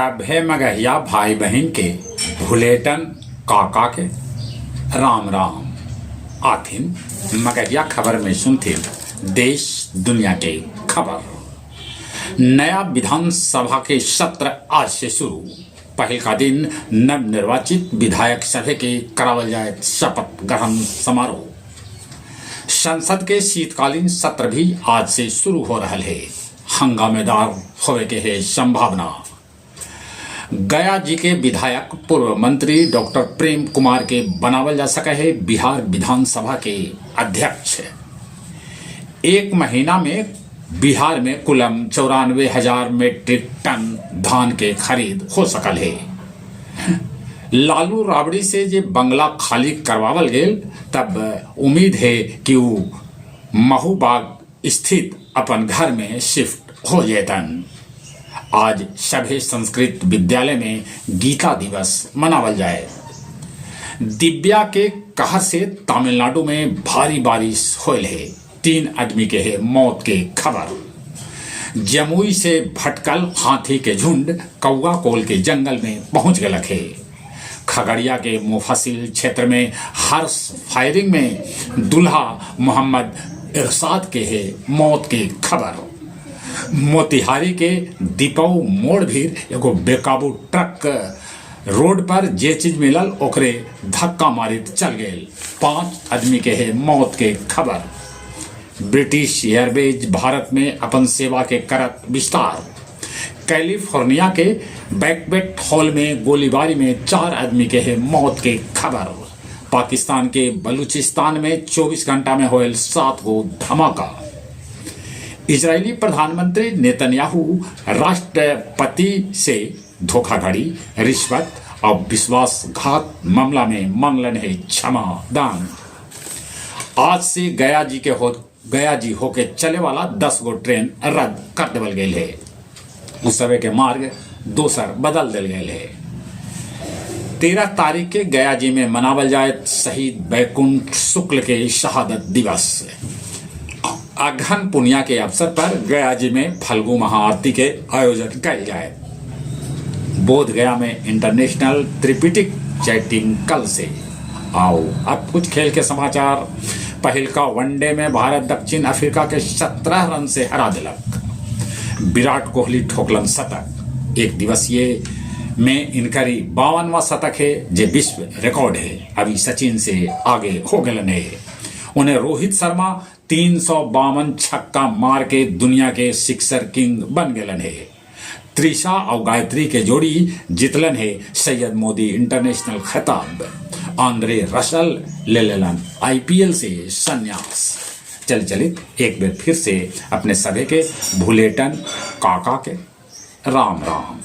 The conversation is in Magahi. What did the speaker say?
सभे मगहिया भाई बहिन के भुलेटन काका के राम राम। आथिन मगहिया खबर में सुनथिन देश दुनिया के खबर। नया विधानसभा के सत्र आज से शुरू। पहिल का दिन नवनिर्वाचित विधायक सभे के करावल जाए शपथ ग्रहण समारोह। संसद के शीतकालीन सत्र भी आज से शुरू हो रहा है। हंगामेदार होवे के है संभावना। गया जी के विधायक पूर्व मंत्री डॉक्टर प्रेम कुमार के बनावल जा सके है बिहार विधानसभा के अध्यक्ष। एक महीना में बिहार में कुलम 94,000 मीट्रिक टन धान के खरीद हो सकल है। लालू राबड़ी से जे बंगला खाली करवावल गेल, तब उम्मीद है कि वो महुबाग स्थित अपन घर में शिफ्ट हो जेतन। आज सभी संस्कृत विद्यालय में गीता दिवस मनावल जाए। दिव्या के कहर से तमिलनाडु में भारी बारिश होल है। 3 आदमी के है मौत के खबर। जमुई से भटकल हाथी के झुंड कौआ कोल के जंगल में पहुंच गलक है। खगड़िया के मुफसिल क्षेत्र में हर्ष फायरिंग में दुल्हा मोहम्मद इरशाद के है मौत के खबर। मोतिहारी के दीपऊ मोड़ भी एगो बेकाबू ट्रक रोड पर जे चीज मिलल ओकरे धक्का मारित चल गेल। 5 आदमी के है मौत के खबर। ब्रिटिश एयरवेज भारत में अपन सेवा के करत विस्तार। कैलिफोर्निया के बैकबेट हॉल में गोलीबारी में 4 आदमी के है मौत के खबर। पाकिस्तान के बलूचिस्तान में 24 घंटा में होयल 7 गो धमाका। इजरायली प्रधानमंत्री नेतन्याहू राष्ट्रपति से धोखाधड़ी, रिश्वत और विश्वासघात मामला में मांगलन है क्षमा दान। आज से गया जी होके चले वाला 10 गो ट्रेन रद्द कर देवल गेल है। उस समय के मार्ग दोसर बदल दिल गेल है। 13 तारीख के गया जी में मनावल जाए शहीद बैकुंठ शुक्ल के शहादत दिवस। अघन पुनिया के अवसर पर गया जी में फल्गु महाआरती के आयोजन कल जाए। बोध गया में इंटरनेशनल त्रिपिटिक चैटिंग कल से। आओ अब कुछ खेल के समाचार। पहिलका वनडे में भारत दक्षिण अफ्रीका के 17 रन से हरा दिलक। विराट कोहली ठोकलन शतक। एक दिवसीय में इनकरी 52वां शतक है, जे विश्व रिकॉर्ड है। अभी सचिन से आगे हो गलन है। उन्हें रोहित शर्मा 352 छक्का मार के दुनिया के सिक्सर किंग बन गलन है। त्रिशा और गायत्री के जोड़ी जितलन है सैयद मोदी इंटरनेशनल खिताब। आंद्रे रसल ले लेलन आईपीएल से संन्यास। चल चलित एक बार फिर से अपने सभी के भुलेटन काका के राम राम।